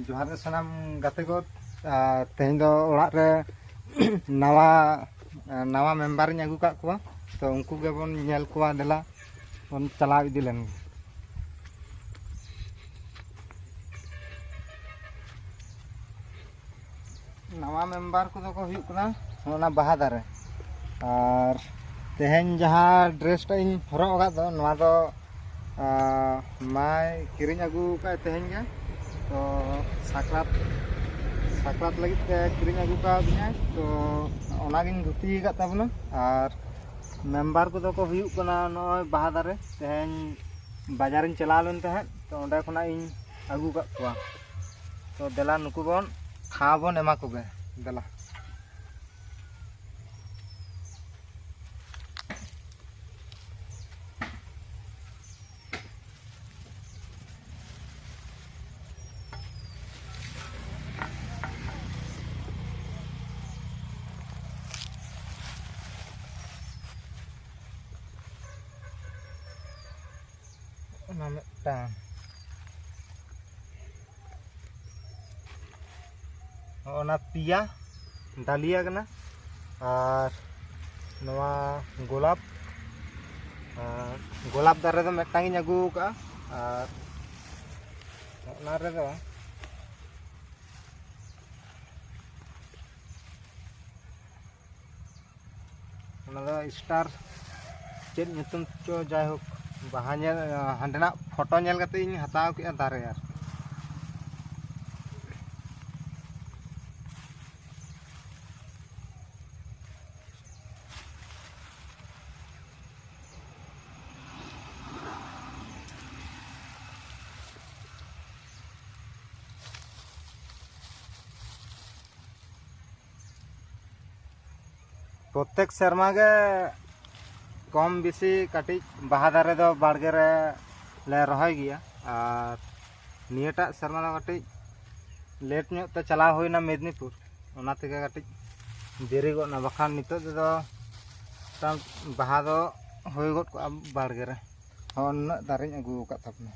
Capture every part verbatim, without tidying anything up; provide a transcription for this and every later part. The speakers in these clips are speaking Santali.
ᱡᱚᱦᱟᱨ ᱜᱮ ᱥᱟᱱᱟᱢ ᱜᱟᱛᱮ ᱠᱚ᱾ ᱟᱨ ᱛᱮᱦᱮᱧ ᱫᱚ ᱚᱲᱟᱜ ᱨᱮ ᱱᱟᱣᱟ, ᱱᱟᱣᱟ ᱢᱮᱢᱵᱟᱨᱤᱧ ᱟᱹᱜᱩ ᱠᱟᱜ ᱠᱚᱣᱟ, ᱛᱚ ᱩᱱᱠᱩ ᱜᱮᱵᱚᱱ ᱧᱮᱞ ᱠᱚᱣᱟ᱾ ᱫᱮᱞᱟ ᱵᱚᱱ ᱪᱟᱞᱟᱣ ᱤᱫᱤ ᱞᱮᱱ ᱜᱮ᱾ ᱱᱟᱣᱟ ᱢᱮᱢᱵᱟᱨ ᱠᱚᱫᱚ ᱠᱚ ᱦᱩᱭᱩᱜ ᱠᱟᱱᱟ ᱚᱱᱟ ᱵᱟᱦᱟ ᱫᱟᱨᱮ᱾ ᱟᱨ ᱛᱮᱦᱮᱧ ᱡᱟᱦᱟᱸ ᱰᱨᱮᱥ ᱴᱟᱜ ᱤᱧ ᱦᱚᱨᱚᱜ ᱟᱠᱟᱫ ᱫᱚ, ᱱᱚᱣᱟ ᱫᱚ ᱟᱨ ᱢᱟᱭ ᱠᱤᱨᱤᱧ ᱟᱹᱜᱩ ᱟᱠᱟᱫ ᱛᱮᱦᱮᱧ ᱜᱮ᱾ ᱛᱚ ᱥᱟᱠᱨᱟᱛ, ᱥᱟᱠᱨᱟᱛ ᱞᱟᱹᱜᱤᱫ ᱛᱮ ᱠᱤᱨᱤᱧ ᱟᱹᱜᱩ ᱠᱟᱣᱫᱤᱧᱟᱭ᱾ ᱛᱚ ᱚᱱᱟᱜᱤᱧ ᱫᱷᱩᱛᱤ ᱟᱠᱟᱫ ᱛᱟᱵᱚᱱᱟ᱾ ᱟᱨ ᱢᱮᱢᱵᱟᱨ ᱠᱚᱫᱚ ᱠᱚ ᱦᱩᱭᱩᱜ ᱠᱟᱱᱟ ᱱᱚᱜᱼᱚᱭ ᱵᱟᱦᱟ ᱫᱟᱨᱮ᱾ ᱛᱮᱦᱮᱧ ᱵᱟᱡᱟᱨᱤᱧ ᱪᱟᱞᱟᱣ ᱞᱮᱱ ᱛᱟᱦᱮᱸᱫ, ᱛᱚ ᱚᱸᱰᱮ ᱠᱷᱚᱱᱟᱜ ᱤᱧ ᱟᱹᱜᱩ ᱟᱠᱟᱫ ᱠᱚᱣᱟ᱾ ᱛᱚ ᱫᱮᱞᱟ ᱱᱩᱠᱩ ᱵᱚᱱ ᱴᱷᱟᱶ ᱵᱚᱱ ᱮᱢᱟ ᱠᱚᱜᱮ᱾ ᱫᱮᱞᱟ᱾ ᱚᱱᱟ ᱢᱤᱫᱴᱟᱝ, ᱦᱚᱸᱜᱼᱚ ᱱᱟ ᱯᱮᱭᱟ ᱰᱟᱞᱤᱭᱟ ᱠᱟᱱᱟ᱾ ᱟᱨ ᱱᱚᱣᱟ ᱜᱳᱞᱟᱯ, ᱟᱨ ᱜᱳᱞᱟᱯ ᱫᱟᱨᱮ ᱫᱚ ᱢᱤᱫᱴᱟᱝ ᱤᱧ ᱟᱹᱜᱩ ᱟᱠᱟᱫᱼᱟ᱾ ᱟᱨ ᱚᱱᱟ ᱨᱮᱫᱚ ᱚᱱᱟ ᱫᱚ ᱥᱴᱟᱨ ᱪᱮᱫ ᱧᱩᱛᱩᱢ ᱪᱚ, ᱡᱟᱭᱦᱳᱠ, ᱵᱟᱦᱟ ᱧᱮᱞ, ᱦᱟᱸᱰᱮᱱᱟᱜ ᱯᱷᱳᱴᱳ ᱧᱮᱞ ᱠᱟᱛᱮ ᱤᱧ ᱦᱟᱛᱟᱣ ᱠᱮᱫᱼᱟ ᱫᱟᱨᱮ ᱟᱨ ᱯᱨᱚᱛᱮᱠ ᱥᱮᱨᱢᱟ ᱜᱮ ᱠᱚᱢ ᱵᱮᱥᱤ ᱠᱟᱹᱴᱤᱡ ᱵᱟᱦᱟ ᱫᱟᱨᱮ ᱫᱚ ᱵᱟᱲᱜᱮ ᱨᱮ ᱞᱮ ᱨᱚᱦᱚᱭ ᱜᱮᱭᱟ᱾ ᱟᱨ ᱱᱤᱭᱟᱹᱴᱟᱜ ᱥᱮᱨᱢᱟ ᱫᱚ ᱠᱟᱹᱴᱤᱡ ᱞᱮᱴ ᱧᱚᱜ ᱛᱮ ᱪᱟᱞᱟᱣ ᱦᱩᱭᱱᱟ ᱢᱮᱫᱽᱱᱤᱯᱩᱨ, ᱚᱱᱟ ᱛᱮᱜᱮ ᱠᱟᱹᱴᱤᱡ ᱫᱮᱨᱤ ᱜᱚᱫ ᱱᱟ, ᱵᱟᱠᱷᱟᱱ ᱱᱤᱛᱚᱜ ᱛᱮᱫᱚ ᱢᱤᱫᱴᱟᱝ ᱵᱟᱦᱟ ᱫᱚ ᱦᱩᱭ ᱜᱚᱫ ᱠᱚᱜᱼᱟ ᱵᱟᱲᱜᱮ ᱨᱮ᱾ ᱦᱚᱸ, ᱱᱩᱱᱟᱹᱜ ᱫᱟᱨᱮᱧ ᱟᱹᱜᱩ ᱟᱠᱟᱫ ᱛᱟᱵᱚᱱᱟ᱾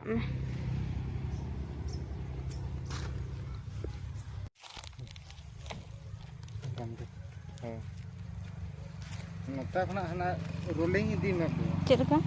ᱦᱮᱸ᱾ ᱱᱚᱛᱮ ᱠᱷᱚᱱᱟᱜ ᱦᱟᱱᱟ ᱨᱳᱞᱤᱝ ᱤᱫᱤ ᱢᱮ ᱵᱚ᱾ ᱪᱮᱫ ᱞᱮᱠᱟ?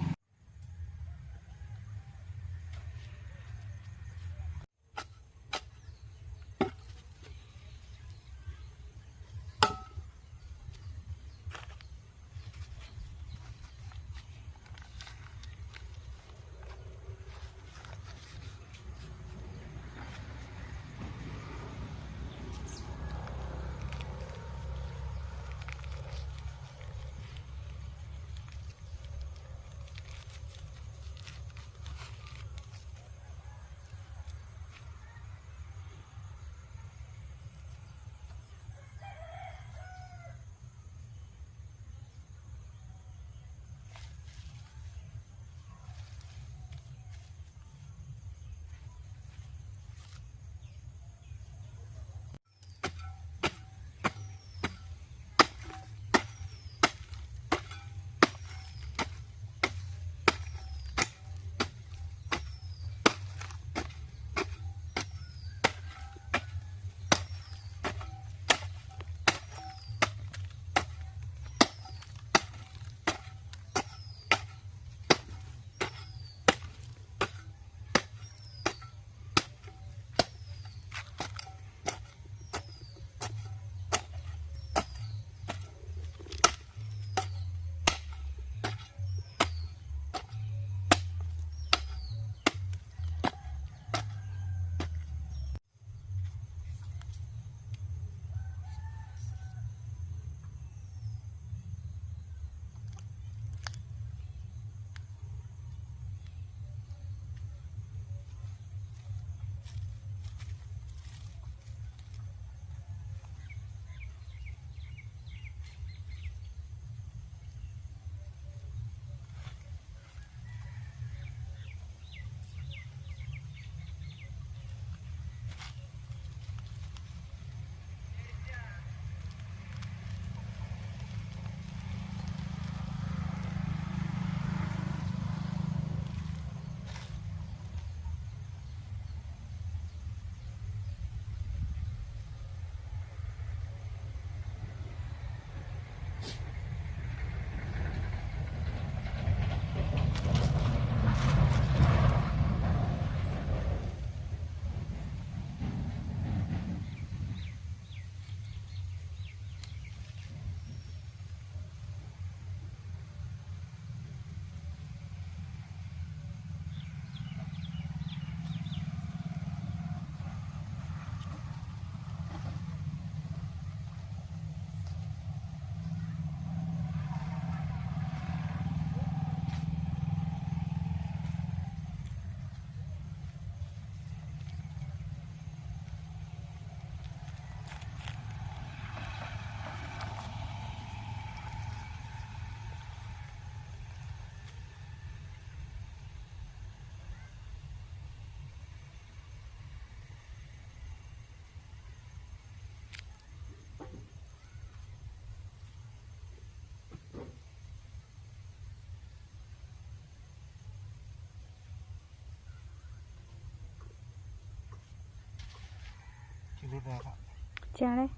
ᱪᱮᱬᱮ᱾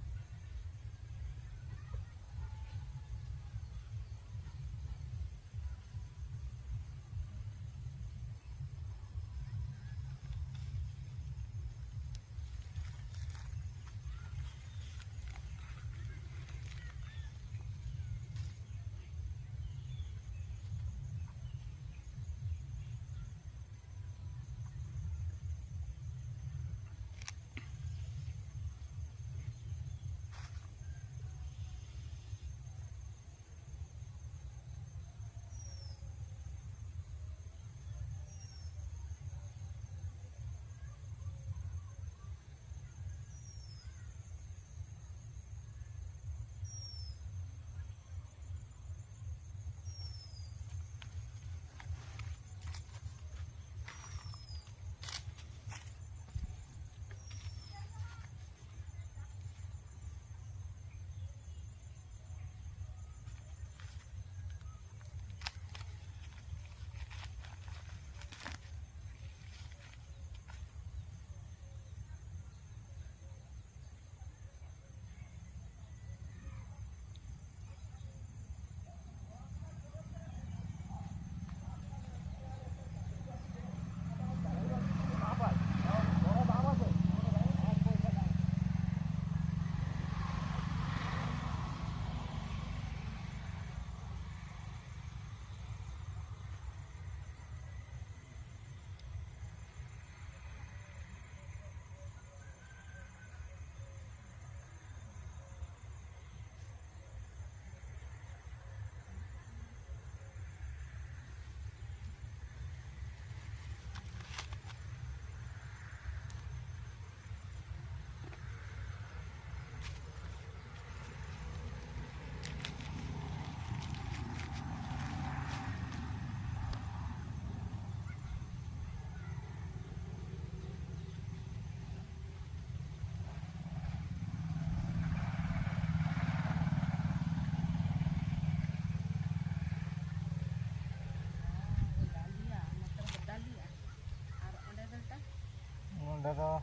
ᱱᱚᱰᱮ ᱫᱚ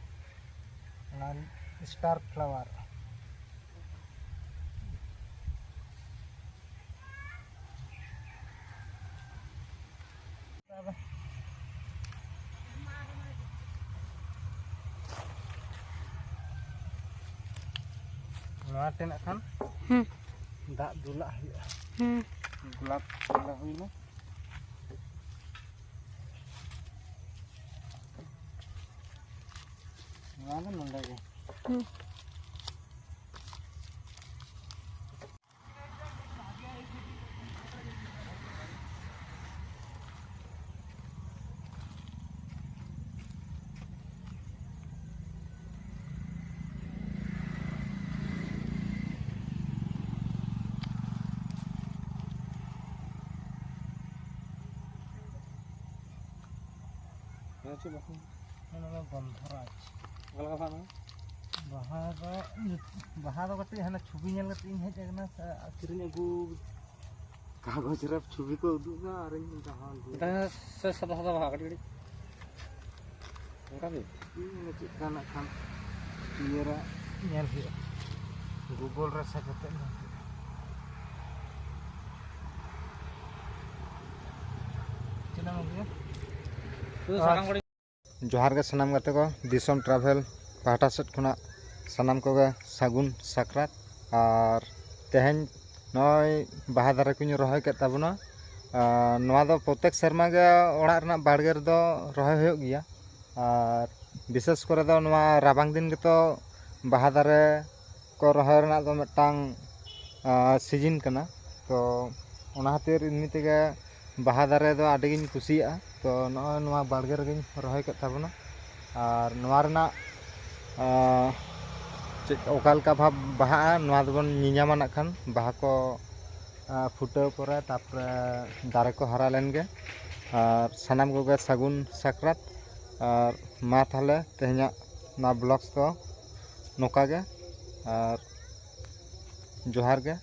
ᱚᱱᱟ ᱥᱴᱟᱨ ᱯᱷᱞᱟᱣᱟᱨ᱾ ᱱᱚᱣᱟ ᱛᱮ ᱱᱟᱜ ᱠᱷᱟᱱ ᱦᱩᱸ᱾ ᱫᱟᱜ ᱫᱩᱞᱟᱜ ᱦᱩᱭᱩᱜᱼᱟ᱾ ᱦᱩᱸ᱾ ᱜᱳᱞᱟᱯ ᱛᱚᱞᱟ ᱦᱩᱭᱱᱟ᱾ ᱱᱚᱣᱟ ᱫᱚ ᱱᱚᱰᱮ ᱜᱮ᱾ ᱦᱩᱸ᱾ ᱦᱮᱸ, ᱪᱮᱫ ᱵᱟᱠᱚ ᱚᱱᱟ ᱫᱚ ᱜᱚᱱᱫᱷᱚᱨᱟᱡᱽ᱾ ᱚᱠᱟ ᱞᱮᱠᱟ ᱵᱟᱦᱟ ᱠᱟᱱᱟ? ᱵᱟᱦᱟ ᱫᱚ, ᱵᱟᱦᱟ ᱫᱚ ᱠᱟᱹᱴᱤᱡ ᱦᱟᱱᱮ ᱪᱷᱚᱵᱤ ᱧᱮᱞ ᱠᱟᱛᱮ ᱤᱧ ᱦᱮᱡ ᱟᱠᱟᱱᱟ, ᱥᱮ ᱠᱤᱨᱤᱧ ᱟᱹᱜᱩ? ᱠᱟᱜᱚᱡᱽ ᱨᱮ ᱪᱷᱚᱵᱤ ᱠᱚ ᱩᱫᱩᱜ ᱮᱫᱟ ᱟᱨ ᱤᱧ ᱡᱟᱦᱟᱸ ᱫᱩ- ᱢᱤᱫᱴᱟᱝ ᱥᱮ ᱥᱟᱫᱟ ᱥᱟᱫᱟ ᱵᱟᱦᱟ ᱠᱟᱹᱴᱤᱡ ᱠᱟᱹᱴᱤᱡ᱾ ᱚᱱᱠᱟ ᱜᱮ? ᱤᱧ ᱪᱮᱫ ᱞᱮᱠᱟ ᱱᱟᱜ ᱠᱷᱟᱱ ᱤᱭᱟᱹ ᱨᱮ ᱧᱮᱞ ᱦᱩᱭᱩᱜᱼᱟ, Google ᱨᱮ ᱥᱮ ᱠᱟᱛᱮ ᱧᱮᱞ ᱦᱩᱭᱩᱜᱼᱟ᱾ ᱪᱮᱫ ᱮᱢ ᱟᱹᱜᱩᱭᱟ? ᱥᱩᱫᱷᱩ ᱥᱟᱠᱟᱢ ᱠᱚ ᱡᱚᱦᱟᱨ ᱜᱮ ᱥᱟᱱᱟᱢ ᱜᱟᱛᱮ ᱠᱚ, ᱫᱤᱥᱚᱢ ᱴᱨᱟᱵᱷᱮᱞ ᱯᱟᱦᱴᱟ ᱥᱮᱫ ᱠᱷᱚᱱᱟᱜ ᱥᱟᱱᱟᱢ ᱠᱚᱜᱮ ᱥᱟᱹᱜᱩᱱ ᱥᱟᱠᱨᱟᱛ᱾ ᱟᱨ ᱛᱮᱦᱮᱧ ᱱᱚᱜᱼᱚᱭ ᱵᱟᱦᱟ ᱫᱟᱨᱮ ᱠᱚᱧ ᱨᱚᱦᱚᱭ ᱠᱮᱫ ᱛᱟᱵᱚᱱᱟ᱾ ᱟᱨ ᱱᱚᱣᱟ ᱫᱚ ᱯᱨᱚᱛᱮᱠ ᱥᱮᱨᱢᱟ ᱜᱮ ᱚᱲᱟᱜ ᱨᱮᱱᱟᱜ ᱵᱟᱲᱜᱮ ᱨᱮᱫᱚ ᱨᱚᱦᱚᱭ ᱦᱩᱭᱩᱜ ᱜᱮᱭᱟ᱾ ᱟᱨ ᱵᱤᱥᱮᱥ ᱠᱚᱨᱮ ᱫᱚ ᱱᱚᱣᱟ ᱨᱟᱵᱟᱝ ᱫᱤᱱ ᱜᱮᱛᱚ ᱵᱟᱦᱟ ᱫᱟᱨᱮ ᱠᱚ ᱨᱚᱦᱚᱭ ᱨᱮᱱᱟᱜ ᱫᱚ ᱢᱤᱫᱴᱟᱝ, ᱟᱸ, ᱥᱤᱡᱤᱱ ᱠᱟᱱᱟ᱾ ᱛᱚ ᱚᱱᱟ ᱠᱷᱟᱹᱛᱤᱨ ᱮᱢᱱᱤ ᱛᱮᱜᱮ ᱵᱟᱦᱟ ᱫᱟᱨᱮ ᱫᱚ ᱟᱹᱰᱤᱜᱤᱧ ᱠᱩᱥᱤᱭᱟᱜᱼᱟ᱾ ᱛᱚ ᱱᱚᱜᱼᱚᱭ ᱱᱚᱣᱟ ᱵᱟᱲᱜᱮ ᱨᱮᱜᱮᱧ ᱨᱚᱦᱚᱭ ᱠᱮᱫ ᱛᱟᱵᱚᱱᱟ᱾ ᱟᱨ ᱱᱚᱣᱟ ᱨᱮᱱᱟᱜ, ᱟᱸ, ᱪᱮᱫ, ᱚᱠᱟ ᱞᱮᱠᱟ ᱵᱷᱟᱵᱽ ᱵᱟᱦᱟᱜᱼᱟ, ᱱᱚᱣᱟ ᱫᱚᱵᱚᱱ ᱧᱮᱧᱟᱢᱟ ᱱᱟᱜ ᱠᱷᱟᱱ, ᱵᱟᱦᱟ ᱠᱚ, ᱟᱸ, ᱯᱷᱩᱴᱟᱹᱣ ᱯᱚᱨᱮ, ᱛᱟᱨᱯᱚᱨᱮ ᱫᱟᱨᱮ ᱠᱚ ᱦᱟᱨᱟ ᱞᱮᱱ ᱜᱮ᱾ ᱟᱨ ᱥᱟᱱᱟᱢ ᱠᱚᱜᱮ ᱥᱟᱹᱜᱩᱱ ᱥᱟᱠᱨᱟᱛ᱾ ᱟᱨ ᱢᱟ ᱛᱟᱦᱚᱞᱮ ᱛᱮᱦᱮᱧᱟᱜ ᱱᱚᱣᱟ ᱵᱞᱚᱜᱥ ᱫᱚ ᱱᱚᱝᱠᱟ ᱜᱮ᱾ ᱟᱨ ᱡᱚᱦᱟᱨ ᱜᱮ᱾